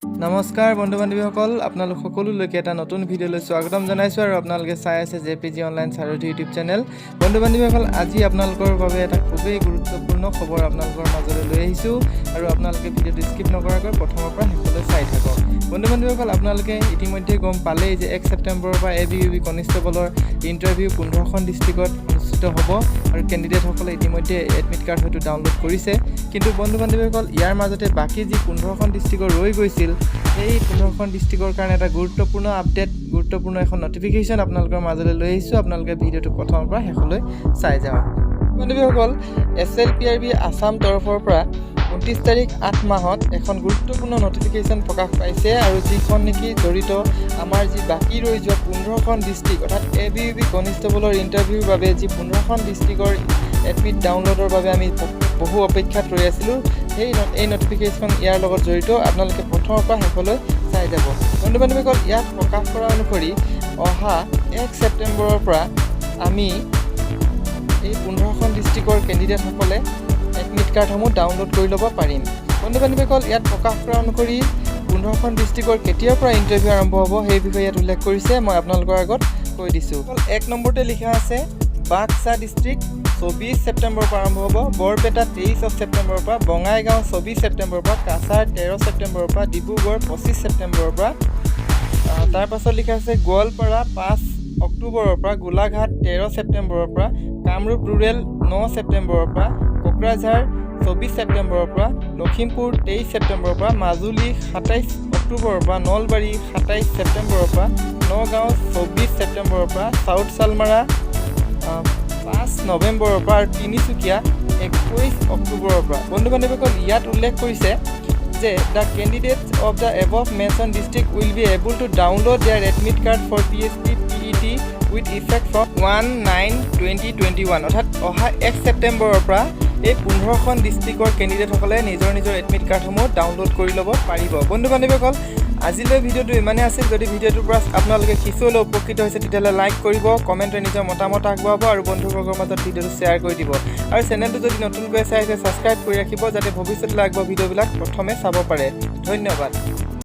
নমস্কাৰ বন্ধু বান্ধৱীসকল, আপোনালোক সকলোলৈকে এটা নতুন ভিডিঅ'লৈ স্বাগতম জনাইছোঁ আৰু আপোনালোকে চাই আছে জে পি জি অনলাইন সাৰথি ইউটিউব চেনেল। বন্ধু বান্ধৱীসকল, আজি আপোনালোকৰ বাবে এটা খুবেই গুৰুত্বপূৰ্ণ খবৰ আপোনালোকৰ মাজলৈ লৈ আহিছোঁ আৰু আপোনালোকে ভিডিঅ'টো স্কিপ নকৰাকৈ প্ৰথমৰ পৰা শেষলৈ চাই থাকক। বন্ধু বান্ধৱীসকল, আপোনালোকে ইতিমধ্যে গম পালেই যে 1 ছেপ্টেম্বৰৰ পৰা A B U B কনিষ্টেবলৰ interview 15খন ডিষ্ট্ৰিক্টত অনুষ্ঠিত হ'ব আৰু কেণ্ডিডেটসকলে ইতিমধ্যে এডমিট কাৰ্ড হয়তো ডাউনলোড কৰিছে। কিন্তু বন্ধু বান্ধৱীসকল, ইয়াৰ মাজতে বাকী যি 15খন ডিষ্ট্ৰিক্টৰ ৰৈ গৈছিল, সেই 15খন ডিষ্ট্ৰিক্টৰ কাৰণে এটা গুৰুত্বপূৰ্ণ আপডেট, গুৰুত্বপূৰ্ণ এখন নটিফিকেশ্যন আপোনালোকৰ মাজলৈ লৈ আহিছোঁ। আপোনালোকে ভিডিঅ'টো প্ৰথমৰ পৰা শেষলৈ চাই যাওক। বান্ধৱীসকল, S L P R B Assam তৰফৰ পৰা 29 তাৰিখ 8 মাহত এখন গুৰুত্বপূৰ্ণ নটিফিকেশ্যন প্ৰকাশ পাইছে আৰু যিখন নেকি জড়িত আমাৰ যি বাকী ৰৈ যোৱা 15খন ডিষ্ট্ৰিক্ট, অৰ্থাৎ এ বি ইউ বি কনিষ্টেবলৰ ইণ্টাৰভিউৰ বাবে যি 15খন ডিষ্ট্ৰিক্টৰ এডমিট ডাউনলোডৰ বাবে আমি বহু অপেক্ষাত ৰৈ আছিলোঁ, এই নটিফিকেশ্যন ইয়াৰ লগত জড়িত। আপোনালোকে প্ৰথমৰ পৰা শেষলৈ চাই যাব। বন্ধু বান্ধৱীসকল, ইয়াত প্ৰকাশ কৰা অনুসৰি অহা 1 ছেপ্টেম্বৰৰ পৰা আমি এই 15খন ডিষ্ট্ৰিক্টৰ কেণ্ডিডেটসকলে এডমিট কাৰ্ডসমূহ ডাউনলোড কৰি ল'ব পাৰিম। বন্ধু বান্ধৱীসকল, ইয়াত প্ৰকাশ কৰা অনুসৰি 15খন ডিষ্ট্ৰিক্টৰ কেতিয়াৰ পৰা ইণ্টাৰভিউ আৰম্ভ হ'ব, সেই বিষয়ে ইয়াত উল্লেখ কৰিছে। মই আপোনালোকৰ আগত কৈ দিছোঁ। এক নম্বৰতে লিখা আছে বাক্সা ডিষ্ট্ৰিক্ট, 24 ছেপ্টেম্বৰৰ পৰা আৰম্ভ হ'ব। বৰপেটা 23 ছেপ্টেম্বৰৰ পৰা, বঙাইগাঁও 24 ছেপ্টেম্বৰৰ পৰা, কাছাৰ 13 ছেপ্টেম্বৰৰ পৰা, ডিব্ৰুগড় 25 ছেপ্টেম্বৰৰ পৰা। তাৰপাছত লিখা আছে গোৱালপাৰা 5 অক্টোবৰৰ পৰা, গোলাঘাট 13 ছেপ্টেম্বৰৰ পৰা, কামৰূপ ৰুৰেল 9 ছেপ্টেম্বৰৰ পৰা, কোকৰাঝাৰ 24 ছেপ্টেম্বৰৰ পৰা, লখিমপুৰ 23 ছেপ্টেম্বৰৰ পৰা, মাজুলী 27 অক্টোবৰৰ পৰা, নলবাৰী 27 ছেপ্টেম্বৰৰ পৰা, নগাঁও 24 ছেপ্টেম্বৰৰ পৰা, চাউথ চালমাৰা 5 নৱেম্বৰৰ পৰা আৰু তিনিচুকীয়া 21 অক্টোবৰৰ পৰা। বন্ধু বান্ধৱীসকল, ইয়াত উল্লেখ কৰিছে যে the candidates of the above mention district will be able to download their admit card for PST PET with effect from 1/9/2021। অৰ্থাৎ অহা 1 ছেপ্টেম্বৰৰ পৰা এই 15খন ডিষ্ট্ৰিক্টৰ কেণ্ডিডেটসকলে নিজৰ নিজৰ এডমিট কাৰ্ডসমূহ ডাউনলোড কৰি ল'ব পাৰিব। বন্ধু বান্ধৱীসকল, আজিলৈ ভিডিঅ'টো ইমানেই আছিল। যদি ভিডিঅ'টোৰ পৰা আপোনালোকে কিছু হ'লেও উপকৃত হৈছে, তেতিয়াহ'লে লাইক কৰিব, কমেণ্টে নিজৰ মতামত আগবঢ়াব আৰু বন্ধুবৰ্গৰ মাজত ভিডিঅ'টো শ্বেয়াৰ কৰি দিব। আৰু চেনেলটো যদি নতুনকৈ চাইছে, ছাবস্ক্ৰাইব কৰি ৰাখিব, যাতে ভৱিষ্যতলৈ আগবঢ়োৱা ভিডিঅ'বিলাক প্ৰথমে চাব পাৰে। ধন্যবাদ।